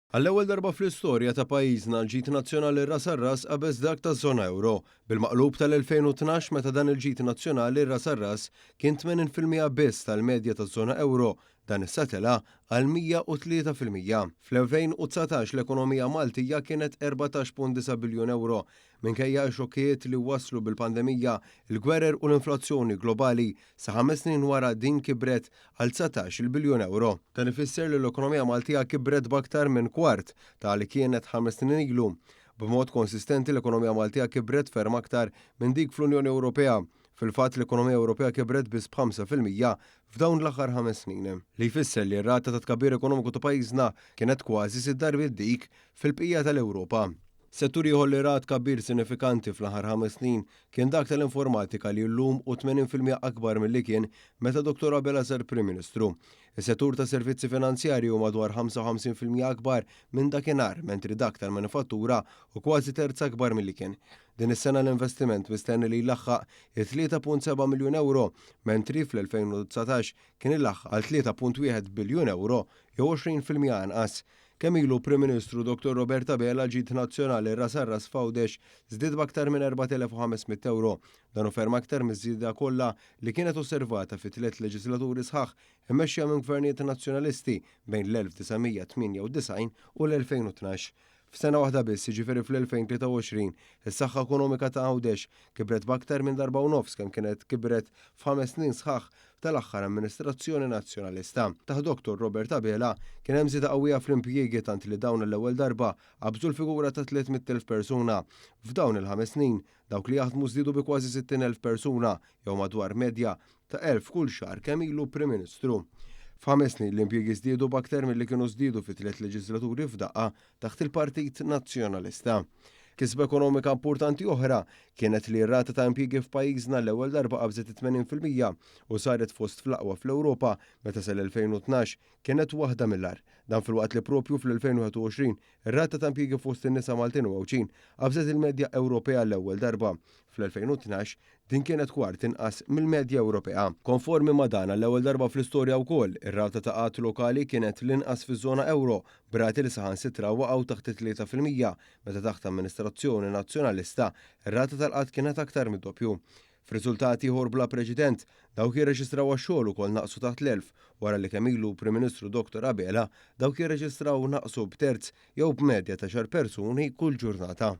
Għall-ewwel darba fl-istorja ta' pajjiżna l-ġid nazzjonali ras għal ras qabeż dak taż-żona ewro, bil-maqlub tal-2012 meta dan il-ġid nazzjonali ras għal ras kien 80% biss tal-medja taż-żona ewro, dan issa tela' għal 103%. Fl-2019 l-ekonomija Maltija kienet 14.9 biljun ewro, minkejja x-xokkijiet li waslu bil-pandemija, il-gwerer u l-inflazzjoni globali, sa 5 snin wara din kibret għal 19 biljun ewro. Dan ifisser li l-ekonomija Maltija kibret b'aktar minn kwart ta' li kienet 5 snin ilu. B'mod konsistenti, l-ekonomija Maltija kibret ferm aktar minn dik fl-Unjoni Ewropea. Fil-fatt, l-ekonomija Ewropea kibret biss b'5% f'dawn l-aħħar 5 snin. Li jfisser li r-rata ta' tkabbir ekonomiku ta' pajjiżna kienet kważi sitt darbiet dik fil-bqija tal-Ewropa. Settur ieħor li ra tkabbir sinifikanti fl-aħħar 5 snin kien dak tal-informatika, li llum hu 80% akbar milli kien meta Dr. Abela sar Prim Ministru. Is-settur ta' servizzi finanzjarji hu madwar 55% akbar minn dakinhar, mentri dak tal-manifattura hu kważi terz akbar milli kien. Din is-sena l-investiment mistenni li jlaħħaq 3.7 miljun euro, mentri fl-2019 kien ilaħħaq għal 3.1 biljun euro jew 20% anqas. Kemm ilu Prim Ministru Dr. Robert Abela, ġid nazzjonali ras ras f'Għawdex żdied b'aktar minn 4500 euro. Dan hu ferm aktar miż-żieda kollha li kienet osservata fi tliet leġislaturi sħaħ immexxija minn gvernijiet nazzjonalisti bejn l-1998 u l-2012. F'sena waħda biss, jiġifieri fl-2023, is-saħħa ekonomika ta' Għawdex kibret b'aktar minn darba u nofs kemm kienet kibret f'5 snin sħaħ tal-aħħar amministrazzjoni nazzjonalista. Taħt Dr. Robert Abela kien hemm żieda qawwija fl-impjiegi, tant li dawn l-ewwel darba qabżu l-figura ta' 300,000 persuna. F'dawn il-5 snin, dawk li jaħdmu żdiedu bi kważi 60,000 persuna jew madwar medja ta' 1000 kull xahar kemm ilu Prim Ministru. F'5 snin l-impjiegi żdiedu b'aktar milli kienu żdiedu fi tliet leġislaturi f'daqqa taħt il-Partit Nazzjonalista. Kisba ekonomika importanti oħra kienet li r-rata ta' impjiegi f'pajjiżna l-ewwel darba qabżet 80% u saret fost fl-aqwa fl-Ewropa, meta sal-2012 kienet waħda mill-agħar. Dan filwaqt li propju fl-2021 ir-rata ta' impjiegi fost in-nisa Maltin u Għawdxin qabżet il-medja Ewropea l-ewwel darba. Fl-2012 din kienet kwart inqas mill-medja Ewropea. Konformi ma' dan, l-ewwel darba fl-istorja wkoll ir-rata ta' qgħad lokali kienet l-inqas fiż-żona ewro, b'rati li saħansitra waqgħu taħt 3%, meta taħt amministrazzjoni nazzjonalista ir-rata tal-qgħad kienet aktar mid-doppju. F'riżultati ieħor bla preċedent, dawk jirreġistraw għax-xogħol ukoll naqsu taħt l-1000, wara li kemm ilu Prim Ministru Dr. Abela dawk jirreġistraw naqsu b'terz jew b'medja ta' 10 persuni kull ġurnata.